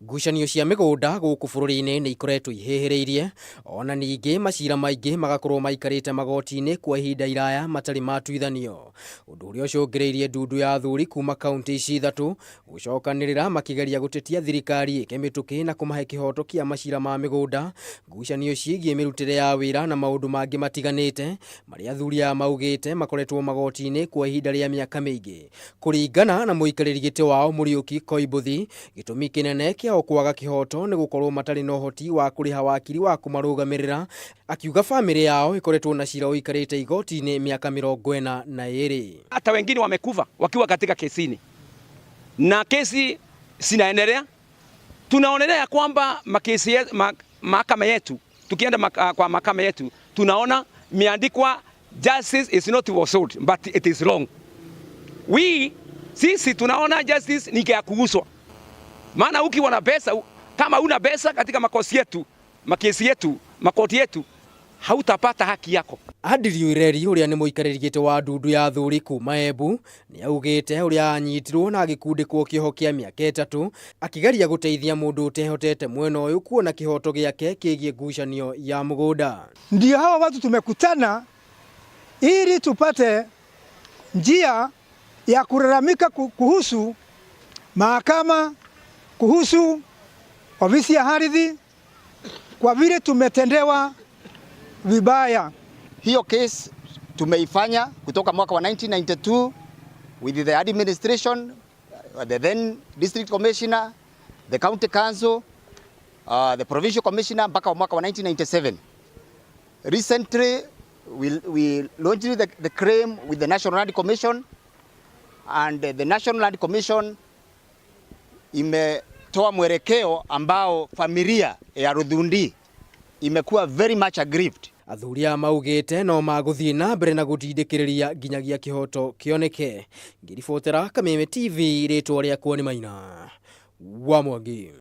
Ngucanio cia mĩgũnda gũkũ bũrũri-inĩ nĩ ikoretwo ihĩhĩrĩirie, ona ningĩ macira maingĩ magakorwo maikarĩte magoti-inĩ kwa ihinda iraya matarĩ matuithanio. Ũndũ ũrĩa ũcũngĩrĩirie ndundu ya athuri kuma kauntĩ ici ithatũ gũcokanĩrĩra makĩgeria gũtetia thirikari ĩke mĩtũkĩ na kũmahe kĩhoto kĩa macira ma mĩgũnda, ngucanio ciĩgiĩ mĩrutĩre ya wĩra na maũndũ mangĩ matiganĩte marĩa athuri aya maugĩte makoretwo magoti-inĩ kwa ihinda rĩa mĩaka mĩingĩ. Kũringana na mũikarĩri gĩtĩ wao Mũriũki Koimbũthi, gĩtũmi kĩnene kĩao kwaga kĩhoto nĩ gũkorwo matarĩ na ũhoti wa kũrĩha wakiri wa kũmarũgamĩrĩra, akiuga famĩlĩ yao ĩkoretwo na cira ũikarĩte igoti-inĩ mĩaka 42. Hata wengine wamekufa wakiwa katika kesini na kesi zinaendelea. Tunaonelea kwamba makesi mahakama yetu, tukienda kwa mahakama yetu tunaona imeandikwa justice is not was sold but it is wrong. We sisi tunaona justice ni ya kuuzwa, maana ukiwa na pesa, kama una pesa katika makosi yetu, makesi yetu, makoti yetu, hautapata haki yako. Andrew Ireri ũrĩa nĩ mũikarĩri gĩtĩ wa ndundu ya athuri kuma Embu nĩ augĩte ũrĩa anyitirwo na agĩkundĩkwo kĩoho kĩa mĩaka 3 akĩgeria gũteithia mũndũ ũtehotete mwena ũyũ kuona kĩhoto gĩake kĩgiĩ ngucanio ya mũgũnda. Ndio hawa watu tumekutana ili tupate njia ya kulalamika kuhusu mahakama, kuhusu ofisi ya ardhi, kwa vile tumetendewa vibaya. Hiyo case tumeifanya kutoka mwaka wa 1992 with the administration, the then district commissioner, the county council, the provincial commissioner mpaka mwaka wa 1997. Recently we launched the claim with the National Land Commission, and the National Land Commission imetoa mwelekeo ambao familia ya Ruthundi imekuwa very much aggrieved. Athuri aya maugĩte no magũthiĩ na mbere na gũtindĩkĩrĩria nginyagia kĩhoto kĩoneke. Ngĩribotera Kameme TV, rĩtwa rĩakwa nĩ Maina wa Mwangi.